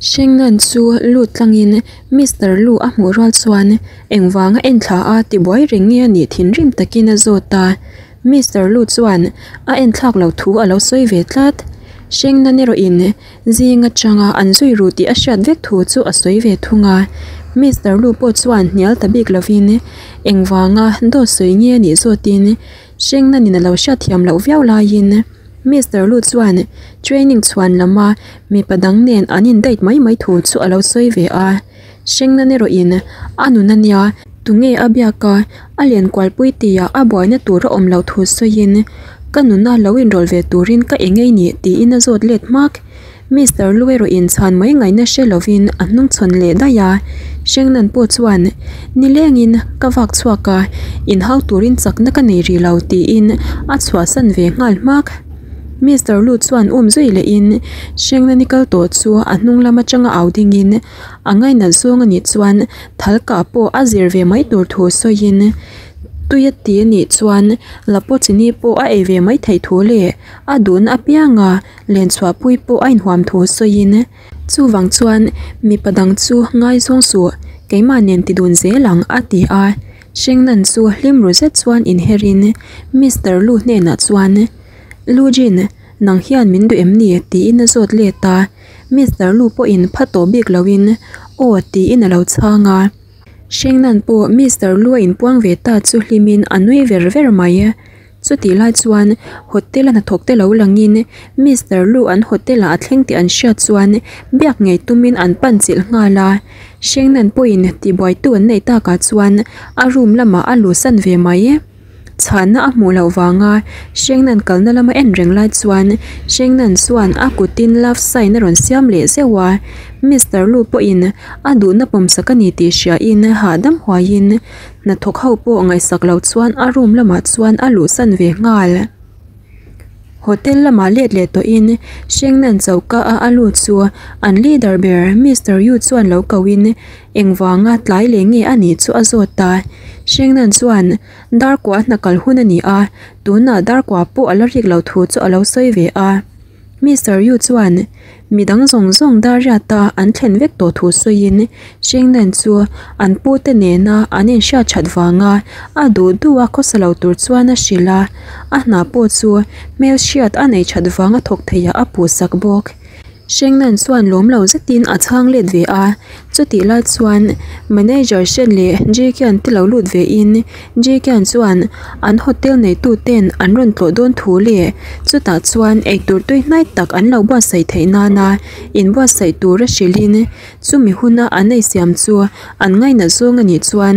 Shengnan chu lut tlangin Mister Lu a hmuh rual chuan engvanga enthla a tibuai reng nge a nih thinrim takin a zawt a. Mister Lu chuan a enthlak loh thu a lo sawi ve tlat. Shengnan erawhin zing atanga an zui ru tih a hriat vek thu chu a sawi ve thung a. Mister Lu pawh chuan hnial ta bik lovin engvanga dawt sawi nge a nih zawtin Shengnanin a lo hriatthiam loh viau laiin Mister Lu chuan training chhuan lama mipa dang nen an in date mai mai thu chu a lo sawi ve a. Hrengna erawhin a nun a nia, tunge a biak a, a len kualpui tia a buaina tur a awm loh thu sawiin ka nuna lo inrawlh ve turin ka eng ei ni tiin a zawt let hmak. Mister Lu erawhin chhan mai ngaihna hre lovin a hnungchhawn leh daih a. Hrengnan pawh chuan nilengin ka vak chhuak a, inhau turin chakna ka nei rih lo tiin a chhuahsan ve nghal hmak. Mister Lu chuan um zui lehin Hrengna ni kal tawh chu a hnung lam atanga au dingin a ngainat zawng a nih chuan thal kah pawh a zir ve mai tur thu sawiin tui a ti a nih chuan lapua chini pawh a ei ve mai theih thu leh a duhna apianga len chhuahpui pawh a inhuam thu sawiin Chuvang chuan mipa dang chu ngaizawng suh, keimah nen ti dun zel ang a ti a. Shengnan chu hlim ru zet chuan inherin Mister Lu hnenah chuan, Lu Jin, nang hian min duh em ni? tiin a zawt let a. Mister Lu pawhin pha tawh bik loin, Aw tiin a lo chhang a. Shengnan pawh Mister Lu a inpuang ve ta chu hlimin a nui ver ver mai. Chutih lai chuan hotel a hnathawk te lo langin Mister Lu an hotel ah a thleng tih an hriat chuan biak ngei tumin an pan chilh nghal a. Hrengnan pawhin tibuaitu an neih takah chuan a room lamah a luhsan ve mai. Chhahna a hmuh loh vanga Hrengnan kalna lama en reng lai chuan Hrengnan chuan a kutin love sign a rawn siam leh zeuh a. Mister Lu pawhin a duhna pawmsak a ni tih hriain hahdam huaiin Hnathawk ho pawh ngaihsak lo chuan a room lamah chuan a luhsan ve nghal. Hotel lamah let leh tawhin Shengnan choka a a lut chu an leader ber Mister Yu chuan lo kohin engvanga tlai leh nge a nih chu a zawt a. Shengnan chuan darkua hna kal hun a ni a, tunah darkua pawh a la rik lo thu chu a lo sawi ve a. Mister Yu chuan midang zawng zawng Dariata an thlen vek tawh thu sawiin Shengnan chu an pute nena an inhriat that vanga a duh duh a khawsa lo tur chuan a hrilh a, a hna pawh chu hmelhriat a nei that vanga thawk theiah a puhsak bawk. Shengnan chuan lawm lo zetin a chhang let ve a, chutih lai chuan manager Shen leh Jikian te lo lut vein Jikian chuan an hotel neitu ten an rawn tlawh dawn thu leh chutah chuan eitur tui hnai tak an lo buatsaih theih nana inbuatsaih tura hrilhin chumi huna an eisiam chu an ngainat zawng a nih chuan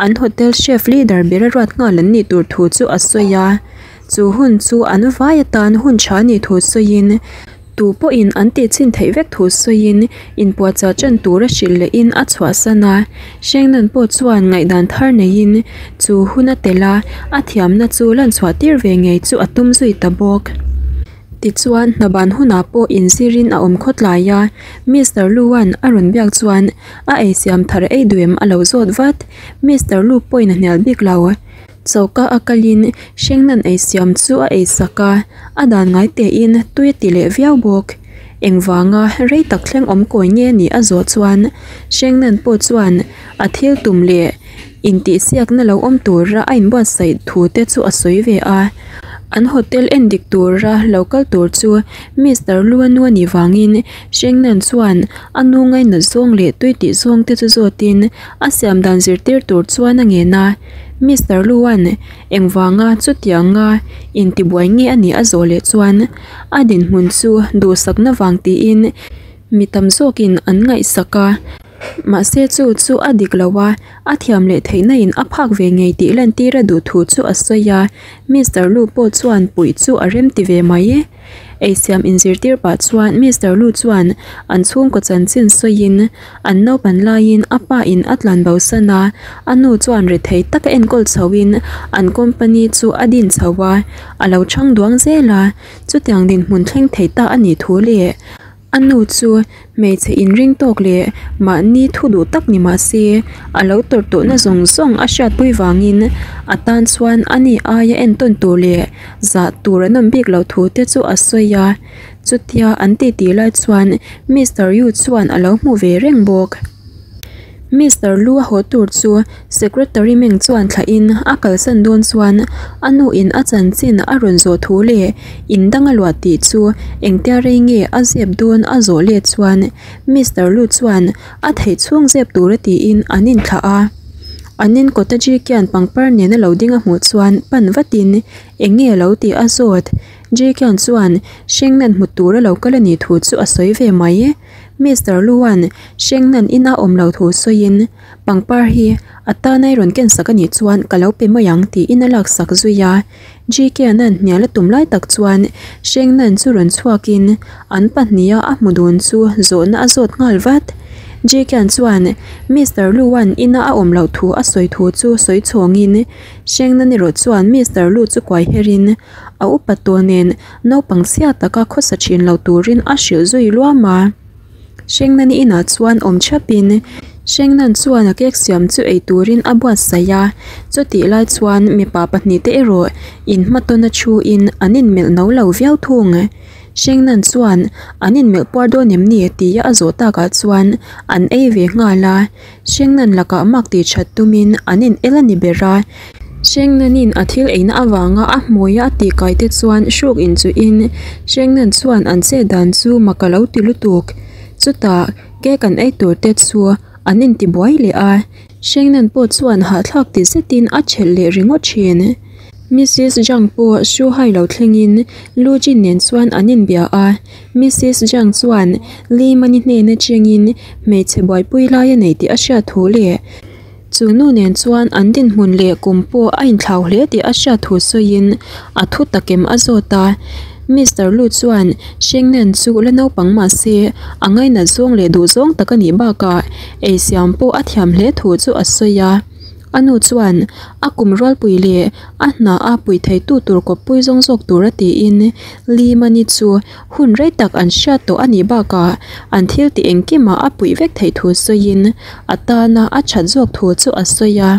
an hotel chef leader ber a ruat nghal an nih tur thu chu a sawi a. Chu hun chu an vai atan hun tha a nih thu sawiin Tu pawhin an tih chhin theih vek thu sawiin inpuahchah ṭan tura hrilh lehin a chhuahsan a. Hrengnan pawh chuan ngaihdan thar neiin chu hun a tel a, a thiamna chu lan chhuah tir ve ngei chu a tum zui ta bawk. Tichuan, hna ban hunah pawh inzirin a awm khawtlai a, Mister Lu-a'n a rawn biak chuan a eisiam thar ei duem a lo zawt vat. Mister Lu pawhin a hnial bik lo. Choka a kalin Hrengnan eisiam chu a eisak a, a dan ngai tein tui a ti leh viau bawk. Engvanga rei tak thleng awm kawi nge nih a zawh chuan Hrengnan pawh chuan a thil tum leh intihsiakna lo awm tura a inbuatsaih thu te chu a sawi ve a. An hotel en dik tura lo kal tur chu Mister Luanu a nih vangin Hrengnan chuan a nu ngainat zawng leh tui tih zawng te chu zawtin a siam dan zirtir tur chuan a ngen a. Mister Luan engvanga chutianga intibuai nge a nih a zawh leh chuan a dinhmun chu duhsakna vang tiin mi tam zawkin an ngaihsak a, mahse chu chu a dik lo a, a thiam leh theihna in a phak ve ngei tih lantir a duh thu chu a sawi a, Mister Lu pawh chuan puih chu a rem ti ve mai. Eisiam inzirtir pah chuan Mister Lu chuan an chhungkaw chanchin sawiin an naupan laiin a pa in a tlan bo san a, a nu chuan rethei taka enkawl chhoin an company chu a din chho a, a lo chhang duang zel a, chutiang dinhmun thleng thei ta a nih thu leh a nu chu hmeichhe inring tawk leh mahni thu duh tak ni mah se a lo tawrh tawhna zawng zawng a hriatpui vangin a tan chuan a ni aia entawn tur leh zah tur an awm bik loh thu te chu a sawi a. Chutia an titi lai chuan Mister Yu chuan a lo hmu ve reng bawk. Mister Lu a haw tur chu Secretary Meng chuan thlahin a kalsan dawn chuan a nu in a chanchin a rawn zawh thu leh in dang a luah tih chu engtia rei nge a zep dawn a zawh let chuan Mister Lu chuan a theih chhung zep tura tiin an inthlah a. An in kawta Jikian pangpar nena lo ding a hmuh chuan pan vatin eng nge lo tih a zawt. Jikian chuan Shengnan hmu tura lo kal a nih thu chu a sawi ve mai. Mister Luan Shengnan ina awm lo thu sawiin pangpar hi a tana i rawn ken sak a nih chuan ka lo pe mai ang tiin a laksak zui a. Jikianan hnial a tum lai tak chuan Shengnan chu rawn chhuakin an pahniha a hmu dun chu zawhna a zawt nghal vat. Jikian chuan Mister Luan ina a awm loh thu a sawi thu chu sawi chhawngin Shengnan erawh chuan Mister Lu chu kuai herin a upa tawh nen naupang chhia taka khawsa thin lo turin a hrilh zui luam a. Hrengnan inah chuan awm thapin Hrengnan chuan a cake siam chu ei turin a buatsaih a, chutih lai chuan mipa pahnih te erawh inhmatawn a thuin an inmelh no lo viau thung. Hrengnan chuan an inmelh puar dawn em ni tia a zawh takah chuan an ei ve nghal a, Hrengnan lakah mak tih that tumin an in el a ni ber a. Hrengnanin a thil eina avanga a hmuia a tih kai te chuan hruk inchuhin Hrengnan chuan an chet dan chu mak a lo ti lutuk. Chutah cake an ei tur te chu an intibuai leh a, Hrengnan pawh chuan hahthlak ti zetin a thelh leh ringawt thin. Missis Zhang pawh Shu Hai lo thlengin Lu Jin nen chuan an inbia a. Missis Zhang chuan Li Mani hnena chengin hmeichhe buaipui lai a nei tih a hriat thu leh chu nu nen chuan an dinhmun leh kum pawh a inthlau hle tih a hriat thu sawiin a thu takem a zawt a. Mister Lu chuan Shengnan chu la naupang mah se a ngainat zawng leh duh zawng tak a nih bakah eisiam pawh a thiam hle thu chu a sawi a. A nu chuan a kum rualpui leh a hna a pui theitu tur kawppui zawng zawk tura tiin Li Mani chu hun rei tak an hriat tawh a nih bakah an thil tih engkimah a puih vek theih thu sawiin a tana a that zawk thu chu a sawi a.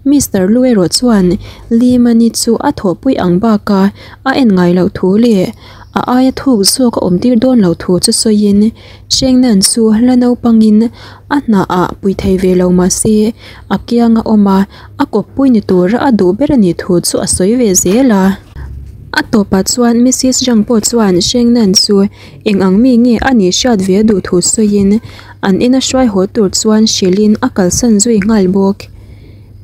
Mister Lu erawh chuan Li Mani chu a thawhpui ang baka a en ngai loh thu leh a aia thuk zawk a awmtir dawn loh thu chu sawiin Shengnan chu la naupangin a hna ah pui thei ve lo mah se a kiang a awm a, a kawppui ni tura a duh ber a nih thu chu a sawi ve zel a. A tawpah chuan Missis Zhang pawh chuan Shengnan chu eng ang mi nge a nih hriat ve a duh thu sawiin an ina hruai haw tur chuan hrilhin a kalsan zui nghal bawk.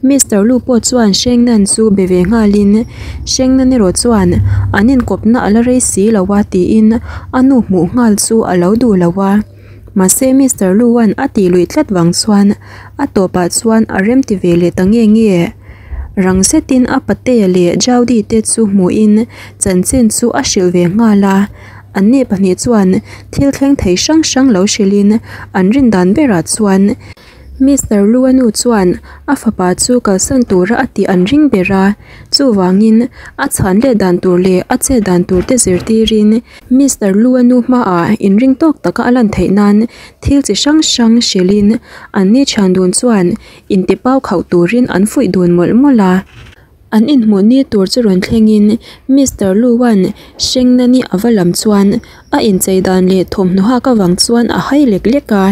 Mister Lu pawh chuan Shengnan chu be ve nghalin Shengnan erawh chuan an inkawpna a la rei si lo a tiin a nu hmuh nghal chu a lo duh lo a. Mahse Mister Lu-a'n a tih luih tlat vang chuan a tawpah chuan a rem ti ve leh ta nge nge. Rang zetin a patea leh Jaudy te chu hmuhin chanchin chu a hrilh ve nghal a. Anni pahnih chuan thil thleng thei hrang hrang lo hrilhin an rin dan berah chuan Mister Lu-a nu chuan a fapa chu kalsan tura a tih an ring ber a, chuvangin a chhan let dan tur leh a chet dan tur te zirtirin Mister Lu-a nu hmaah inring tawk taka a lan theih nan thil chi hrang hrang hrilhin anni thian dun chuan intipau khauh turin an fuih dun mawlh mawlh a. An inhmuh ni tur chu rawn thlengin Mister Lu-a'n Hrengnani a va lam chuan a inchei dan leh thawmhnaw hak avang chuan a hai lek lek a.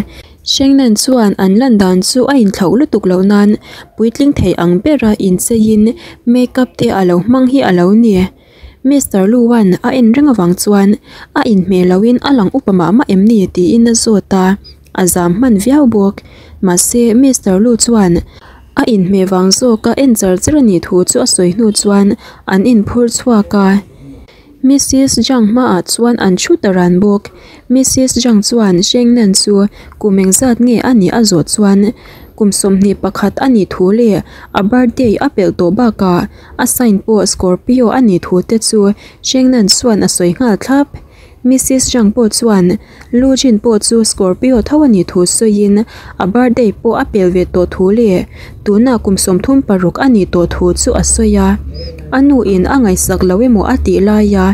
Hrengnan chuan an lan dan chu a inthlauh lutuk loh nan puitling thei ang bera incheiin make up te a lo hmang hi a lo ni. Mister Lu-a'n a en reng avang chuan a inhmeh lohin a lang upa mah mah em ni tiin a zawt a. A zam hman viau bawk. Mahse, Mister Lu chuan a inhmeh vang zawk a en char char a nih thu chu a sawi hnu chuan an inphur chhuak a. Missis Zhang hmaah chuan an thu ta ran bawk. Missis Zhang chuan Shengnan chu kum engzat nge a nih a zawh chuan kum 21 a nih thu leh a birthday a pelh tawh bakah a sign pawh Scorpio a nih thu te chu Shengnan chuan a sawi nghal thlap. Missis Zhang pawh chuan Lu Jin pawh chu Scorpio tho a nih thu sawiin a birthday pawh a pel ve tawh thu leh tunah kum 36 a nih tawh thu chu a sawi a. A nu in a ngaihsak lo emaw a tih laia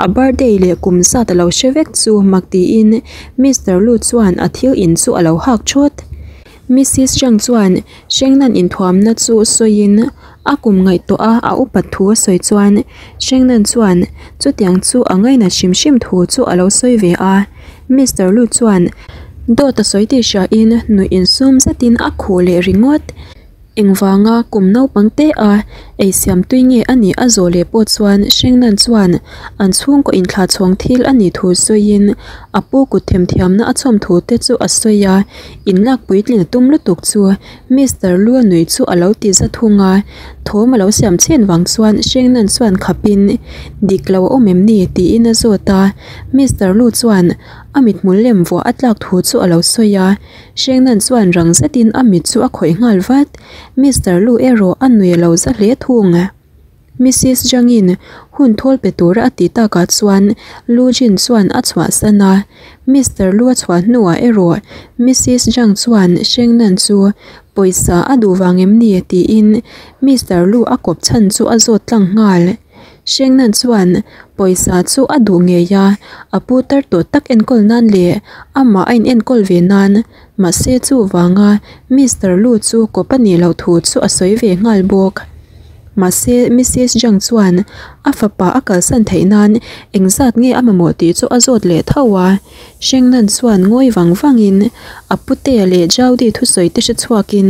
a birthday leh kum zat a lo hre vek chu mak tiin Mister Lu chuan a thil in chu a lo hak thawt. Missis Zhang chuan Shengnan inthuamna chu sawiin. A kum ngaihtuah a a upat thu a sawi chuan Shengnan chuan chutiang chu a ngainat hrim hrim thu chu a lo sawi ve a. Mister Lu chuan dawt a sawi tih hriain nuih insum zetin a khuh leh ringawt. Engvanga kum naupang te a ei siam tui nge a nih a zawh leh pawh chuan Shengnan chuan an chhungkaw inthlah chhawng thil a nih thu sawiin a pu kut themthiamna a chhawm thu te chu a sawi a, inlak puitlin a tum lutuk chu Mister Lu a nuih chu a lo ti za thung a, thawm a lo siam chhen vang chuan Shengnan chuan khapin dik lo a awm em ni tiin a zawt a, Mister Lu chuan a mithmul lem vuah a tlak thu chu a lo sawi a. Hrengnan chuan rang zetin a mit chu a khawih nghal vat. Mister Lu erawh a nui lo za hle thung. Missis Zhangin hun thawl pe tura a tih takah chuan Lu Jin chuan a chhuahsan a. Mister Lu a chhuah hnuah erawh Missis Zhang chuan Hrengnan chu pawisa a duh vang em ni tiin Mister Lu a kawp chhan chu a zawt tlang nghal. Hrengnan chuan pawisa chu a duh ngei a, a pu tar tawh tak enkawl nan leh amah a inenkawl ve nan, mahse chuvanga Mister Lu chu kawp a nih loh thu chu a sawi ve nghal bawk. Mahse Missis Zhang chuan a fapa a kalsan theih nan engzat nge a mamawh tih chu a zawt leh tho a. Hrengnan chuan ngawi vang vangin a putea leh Jaudy thusawi te hre chhuakin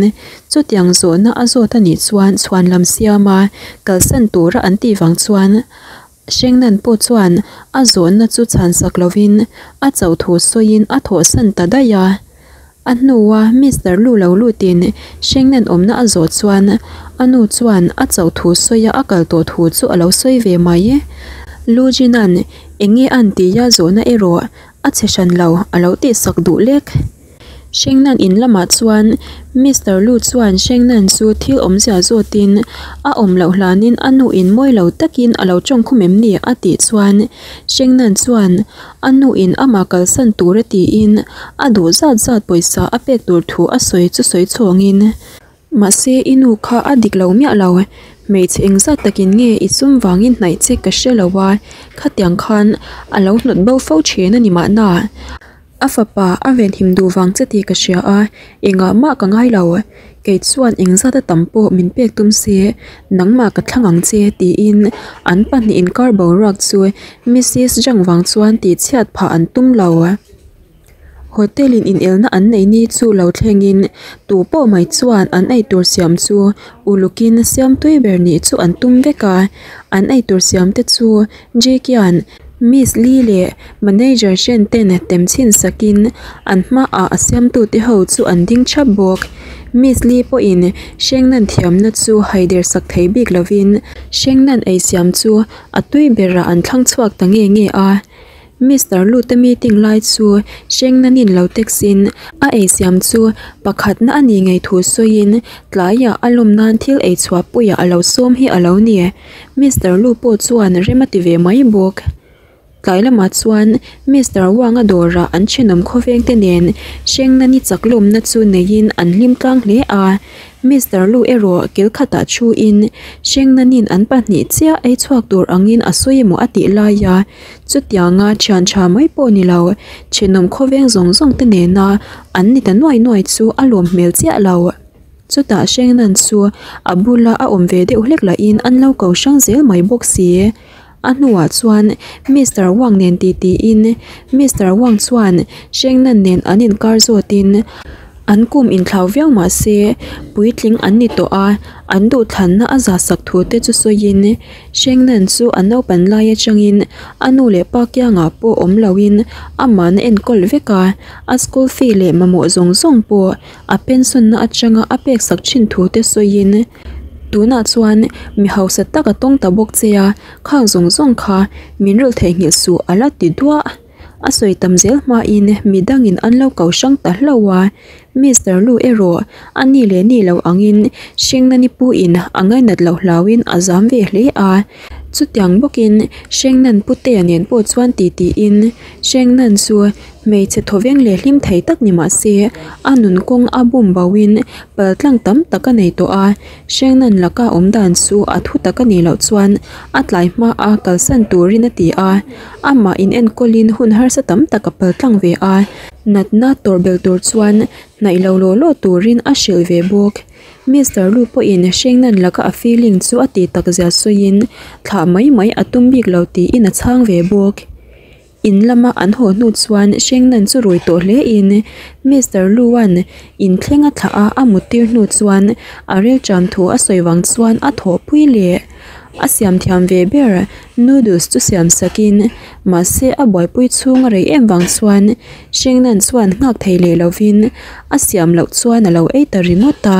Chutiang zawhna a zawt a nih chuan chhuan lam siama kalsan tura an tih vang chuan Hrengnan pawh chuan a zawhna chu chhan sak lovin a chauh thu sawiin a thawhsan ta daih a. A hnua Mister Lu lo lutin Hrengnan awmna a zawh chuan a nu chuan a chauh thu sawia a kal tawh thu chu a lo sawi ve mai. Lu Jin-a'n eng nge a'n tih a zawhna erawh a chhe hran lo a lo tihsak duh lek. Hrengnan in lamah chuan Mister Lu chuan Hrengnan chu thil awmzia zawtin a awm loh hlanin a nu in mawi lo takin a lo tawngkhum em ni a tih chuan Hrengnan chuan a nu in amah kalsan tur a tiin a duh zat zat pawisa a pek tur thu a sawi chu sawi chhawngin Mahse i nu kha a dik lo miah lo, hmeichhe engzat takin nge i sum vangin hnaih che ka hre lo a, khatiang khan a lo hnawt bo fo thin a ni mahna. A fapa a venhim duh vang che tih ka hria a, engah mah ka ngai lo, kei chuan engzat a tam pawh min pek tum se, nangmah ka thlang ang che tiin an pahnih inkar boruak chu Missis Zhang vang chuan tihchhiat phah an tum lo. Hotel in inelna an nei ni chu lo thlengin tu pawh mai chuan an eitur siam chu ulukin siam tui ber nih chu an tum vek a, an eitur siam te chu Jake-a'n Miss Lee leh Manager Shen ten tem chhin sakin an hmaah a siamtute ho chu an ding thap bawk. Miss Lee pawhin Hrengnan thiamna chu haider sak thei bik lovin Hrengnan ei siam chu a tui berah an thlang chhuak ta nge nge a. Mister Lute meeting lai chu Hrengnanin lo text in a ei siam chu pakhatna a nih ngei thu sawiin tlaiah a lawm nan thil ei chhuah puiah a lo sawm hi a lo ni. Mister Lu pawh chuan rem a ti ve mai bawk. Tlai lamah chuan Mister Wang-a dawrah an thenawm khawveng te nen Hrengnani chak lawmna chu neiin an hlim tlang hle a. Mister Lu erawh kil khatah thuin Hrengnanin an pahnih chiah ei chhuak tur angin a sawi emaw a tih lai a. Chutianga thian tha mai pawh ni lo, thenawm khawveng zawng zawng te nena an ni ta nuai nuai chu a lawm hmel chiah lo. Chutah Hrengnan chu a bula a awm ve deuh hlek lahin an lo ko hrang zel mai bawk si. A hnuah chuan Mister Wang nen titiin Mister Wang chuan Hrengnan nen an inkar zawtin an kum inthlau viau mah se puitling an ni tawh a, an duhthlanna a za sak thu te chu sawiin Hrengnan chu a naupan lai atangin a nu leh pa kiangah pawh awm loin amahna enkawl vek a, a school fee leh mamawh zawng zawng pawh a pension na atanga a pek sak thin thu te sawiin tunah chuan mi hausa tak a tawng ta bawk che a, khang zawng zawng kha min rilh theihnghilh suh a la ti duah. A sawi tam zel hmain mi dangin an lo ko hrang ta hlauh a, Mister Lu erawh a ni leh ni lo angin Hrengnani puin a ngainat loh hlauin a zam ve hle a. Chutiang bawkin Hrengnan Putea nen pawh chuan titiin Hrengnan chu hmeichhe thawveng leh hlim thei tak ni mah se a nun kawng a bum boin paltlang tam tak a nei tawh a. Hrengnan laka awm dan chu a thu tak a nih loh chuan a tlai hmaa kalsan turin a ti a. Amah in enkawlin hun harsa tam tak a pal tlang ve a, natna tawrh belh tur chuan hnaih lo law law turin a hrilh ve bawk. Mister Lu pawhin Shengnan laka a feeling chu a tih tak zia sawiin thlah mai mai a tum bik lo tiin a chhang ve bawk. In lama an haw hnu chuan Shengnan chu rui tawh hle in Mister Lu-a'n in thleng a thlah a a muttir hnu chuan a rilṭam thu a sawi vang chuan a thawhpui leh. A siam thiam ve ber noodles chu siam sakin mahse a buaipui chhung a rei em vang chuan Shengnan chuan nghak thei leh lovin a siam loh chuan a lo ei ta ringawt a.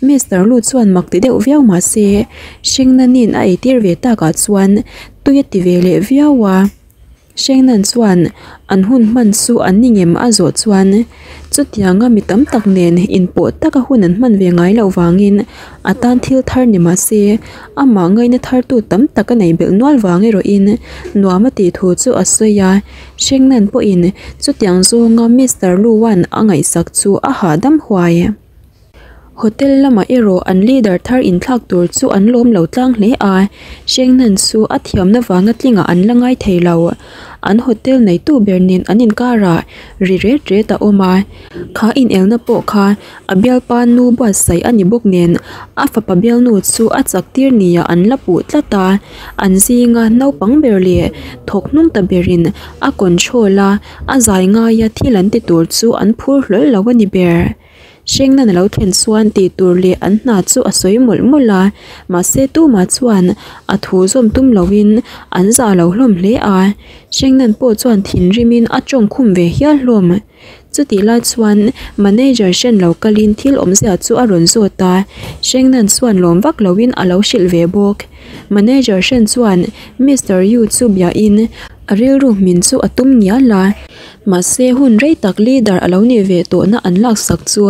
Mister Lu chuan mak ti deuh viau mahse Shengnanin a eitir ve takah chuan tui a ti ve leh viau a. Shengnan chuan an hun hman chu an ni ngem a zawh chuan chutianga mi tam tak nen inpawh taka hun an hman ve ngai loh vangin a tan thil thar ni mah se amah ngaina thartu tam tak a nei belh nual vang erawhin nuam a tih thu chu a sawi a. Shengnan pawhin chutiang zawnga Mister Luan a ngaihsak chu a hahdam huai. Hotel lamah erawh an leader thar inthlak tur chu an lawm lo tlang hle a, Shengnan chu a thiamna vanga tlingah an la ngai thei lo. An hotel neitu ber nen an inkarah ri ret ret a awm a, kha inelna pawh kha a bialpa nu buatsaih a ni bawk nen a fapa bialnu chu a chak tir nia an la puh tlat a, an zinga naupang ber leh thawk hnung ta berin a control a, a zai ngaia thil an ti tur chu an phur hlawl lo a ni ber. Hrengnan a lo thlen chuan tih tur leh an hna chu a sawi mawlh mawlh a, mahse tumah chuan a thu zawm tum loin an zah lo hlawm hle a. Hrengnan pawh chuan thinrimin a tawng khum ve hial hlawm. Chutih lai chuan manager hren lo kalin thil awmzia chu a rawn zawt a, Hrengnan chuan lawm vak loin a lo hrilh ve bawk. Manager hren chuan Mister Yu chu biain a rilru hmin chu a tum ngial a. Mahse hun rei tak leader a lo nih ve tawhna an laksak chu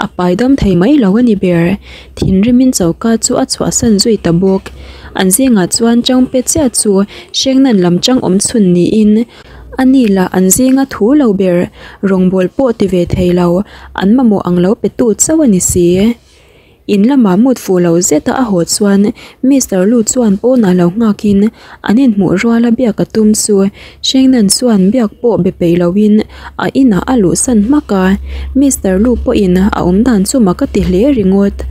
a paidam thei mai lo a ni ber. Thinrimin choka chu a chhuahsan zui ta bawk. An zingah chuan Changpe chiah chu Hrengnan lam chang awm chhun niin a ni lah an zinga thu lo ber rawngbâwl pawh ti ve thei lo an mamawh ang lo petu chauh a ni si. In lamah mut fuh lo zeta a haw chuan Mister Lu chuan pawnah lo nghakin an inhmuh ruala biak a tum chu Shengnan chuan biak pawh be peih loin a inah a luhsan hmak a, Mister Lu pawhin a awmdan chu mak a ti hle ringawt.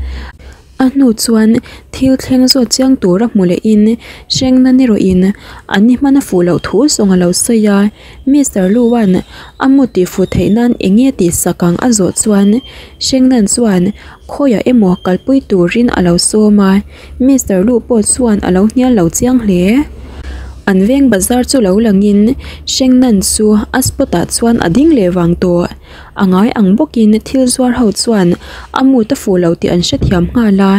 A hnu chuan thil thleng zawt chiang tura hmu lehin Shengnan erawhin an ni hman a fuh loh thu zawng a lo sawi a, Mister Lu-a'n a mu tih fuh theih nan eng nge tih sak ang a zawh chuan Shengnan chuan Khawiah emaw kalpui turin a lo sawm a, Mister Lu pawh chuan a lo hnial lo chiang hle. An veng bazar chu lo langin Shengnan chu a spot ah chuan a ding leh vang tawh. A ngai ang bawkin thil zuar ho chuan a mood a fuh lo tih an hrethiam nghal a,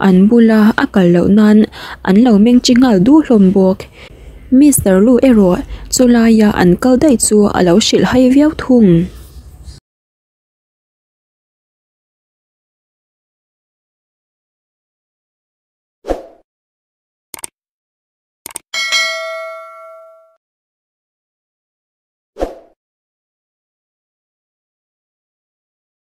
an bula a kal loh nan an lo meng chi nghal duh hlawm bawk. Mister Lu erawh chulaia an kal daih chu a lo hrilh hai viau thung.